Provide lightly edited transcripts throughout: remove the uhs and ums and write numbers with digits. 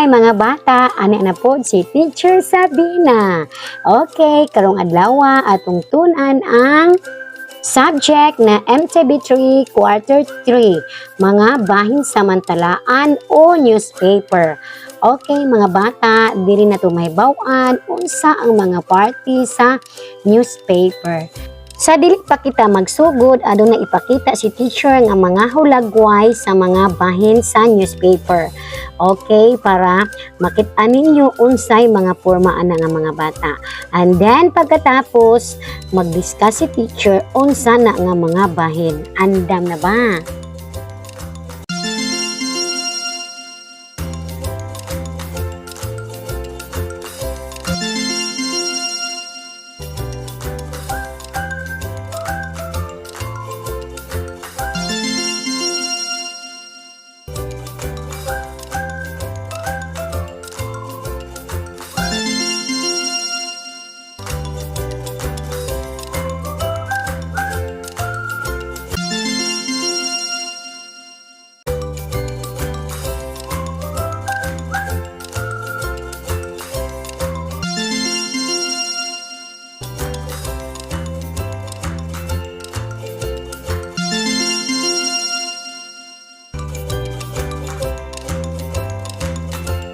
Hi, mga bata, ani na po si Teacher Sabina. Okay, karong adlaw atong tun-an ang subject na MTB 3 Quarter 3, mga bahin sa mantalaan o newspaper. Okay, mga bata, diri na to mahibaw-an unsa ang mga parte sa newspaper. Sa dili pa kita magsugod, aduna ipakita si teacher nga mga hulagway sa mga bahin sa newspaper. Okay, para makita ninyo unsay mga porma ana nga, mga bata. And then pagkatapos, mag-discuss si teacher unsa na nga mga bahin. Andam na ba?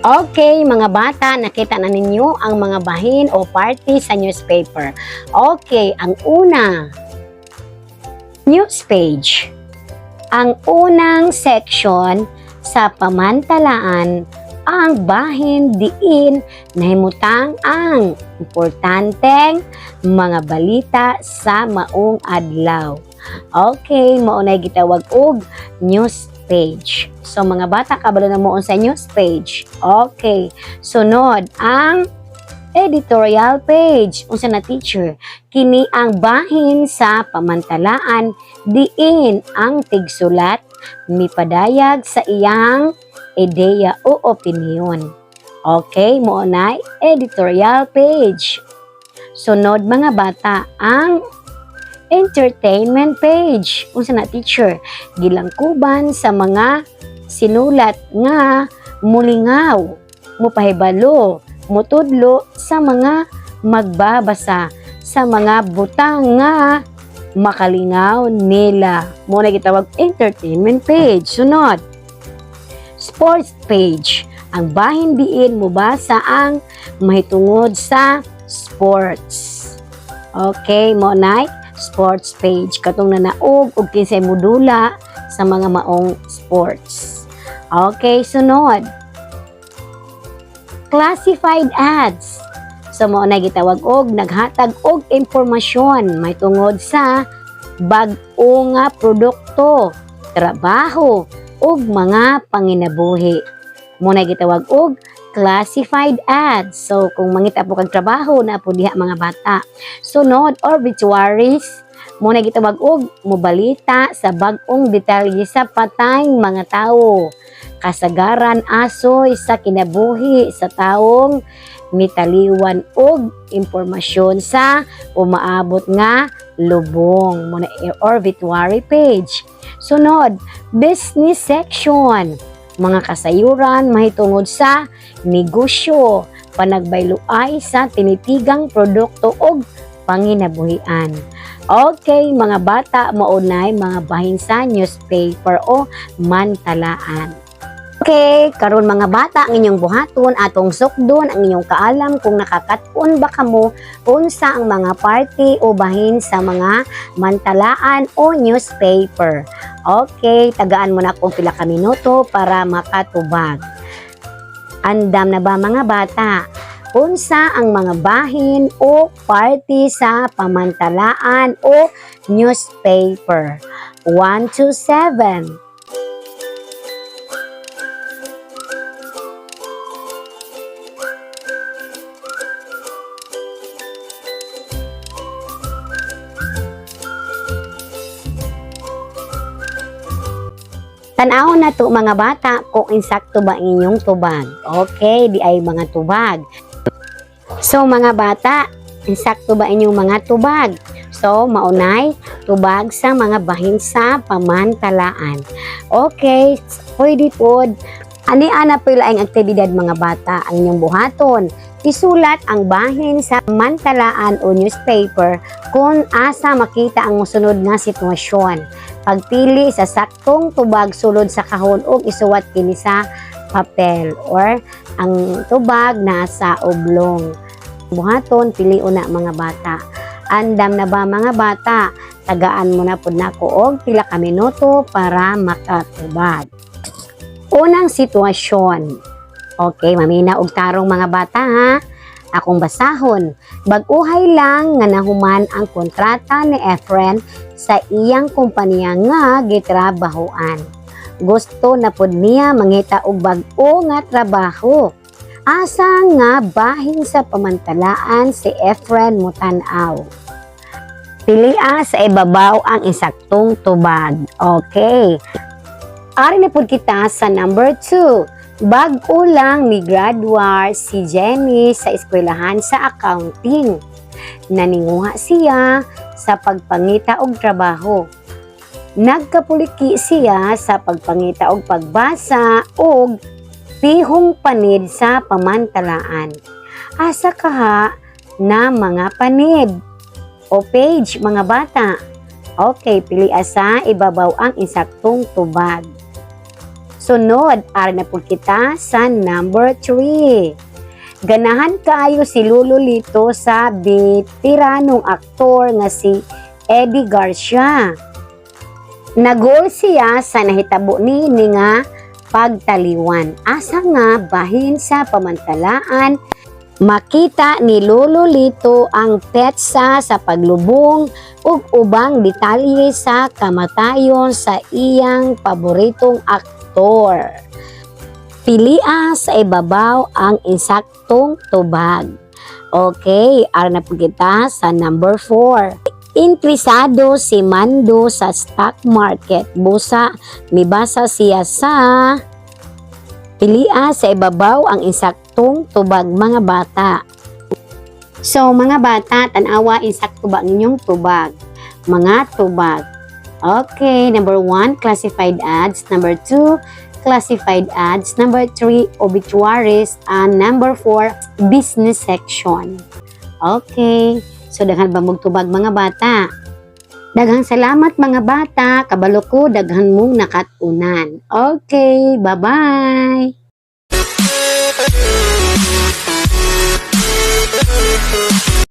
Okay, mga bata, nakita na ninyo ang mga bahin o parte sa newspaper. Okay, ang una, news page. Ang unang section sa pamantalaan ang bahin diin nahimutang ang importanteng mga balita sa maong adlaw. Okay, mao nay gitawag og news page. So mga bata, kabalo na mo sa news page. Okay, sunod ang editorial page. Unsa na, teacher? Kini ang bahin sa pamantalaan diin ang tigsulat mipadayag sa iyang ideya o opinion. Okay, mao na editorial page. Sunod, mga bata, ang entertainment page. Unsa na, teacher? Gilangkuban sa mga sinulat nga mulingaw, mupahibalo, mutudlo sa mga magbabasa sa mga butang nga makalingaw nila. Mao na gitawag entertainment page. Sunod, sports page. Ang bahin diin mubasa ang mahitungod sa sports. Okay, mao na sports page. Katong nanaog og kinsay modula sa mga maong sports. Okay, sunod. Classified ads. So mao na gitawag og naghatag og impormasyon mahitungod sa bag-o nga produkto, trabaho ug mga panginabuhi. Mao na gitawag og classified ads. So kung mangita po kag trabaho na po diha, mga bata. Sunod, obituaries. Mao na gitawag og mobalita sa bag-ong detalye sa patayng mga tawo. Kasagaran asoy sa kinabuhi sa taong mitaliwan og impormasyon sa umaabot nga lubong. Mao na obituary page. Sunod, business section. Mga kasayuran mahitungod sa negosyo, panagbayluay sa tinitigang produkto og panginabuhian. Okay, mga bata, mao nay mga bahin sa newspaper o mantalaan. Okay, karon, mga bata, ang inyong buhaton, atong sukdon ang inyong kaalam kung nakakaton ba kamo unsa ang mga parte o bahin sa mga mantalaan o newspaper. Okay, tagaan mo na akong pila ka minuto para makatubag. Andam na ba, mga bata? Unsa ang mga bahin o parte sa pamantalaan o newspaper? 1 to 7. Tan-awon na to, mga bata, kung insakto ba ang inyong tubag. Okay, di ay mga tubag. So mga bata, insakto ba inyong mga tubag? So mao nay tubag sa mga bahin sa pamantalaan. Okay, pwede pod Ani ana po'y laing aktibidad, mga bata, ang inyong buhaton. Isulat ang bahin sa mantalaan o newspaper kung asa makita ang mosunod nga sitwasyon. Pagpili sa saktong tubag sulod sa kahon ug isuwat kini sa papel or ang tubag nasa oblong. Buhaton, pilion na, mga bata. Andam na ba, mga bata? Tagaan mo na pud nako og pila ka minuto para makatubag. Unang sitwasyon. Okay, mamina og tarong, mga bata, ha. Akong basahon. Bag-uhay lang nga nahuman ang kontrata ni Efren sa iyang kompanya nga gitrabahoan. Gusto na pud niya mangita og bag-o nga trabaho. Asa nga bahin sa pamantalaan si Efren mutan-aw? Pilia sa ibabaw ang insaktong tubag. Okay. Ari na pud kita sa number 2. Bag-o lang ni-graduate si Jenny sa eskwelahan sa accounting. Naninguha siya sa pagpangita og trabaho. Nagkapuliki siya sa pagpangita og pagbasa og pihong panid sa pamantalaan. Asa kaha na mga panid o page, mga bata? Okay, pili sa ibabaw ang insaktong tubag. Sunod, ari na po kita sa number 3. Ganahan kaayo si Lolo Lito sa bitiranong aktor nga si Eddie Garcia. Naguol siya sa nahitabo niini nga pagtaliwan. Asa nga bahin sa pamantalaan makita ni Lolo Lito ang petsa sa paglubong ug ubang detalye sa kamatayon sa iyang paboritong aktor? Pilia sa ibabaw ang insaktong tubag. Okay, ara na po kita sa number 4. Interesado si Mando sa stock market. Busa, mibasa siya sa. Pilia sa ibabaw ang insaktong tubag, mga bata. So, mga bata, tanawa, insakto ba ang inyong tubag? Mga tubag. Okay, number 1, classified ads. Number 2, classified ads. Number 3, obituaries. And number 4, business section. Okay. So, daghan ba mong tubag, mga bata? Daghang salamat, mga bata. Kabalo ko, daghan mong nakatunan. Okay, bye-bye.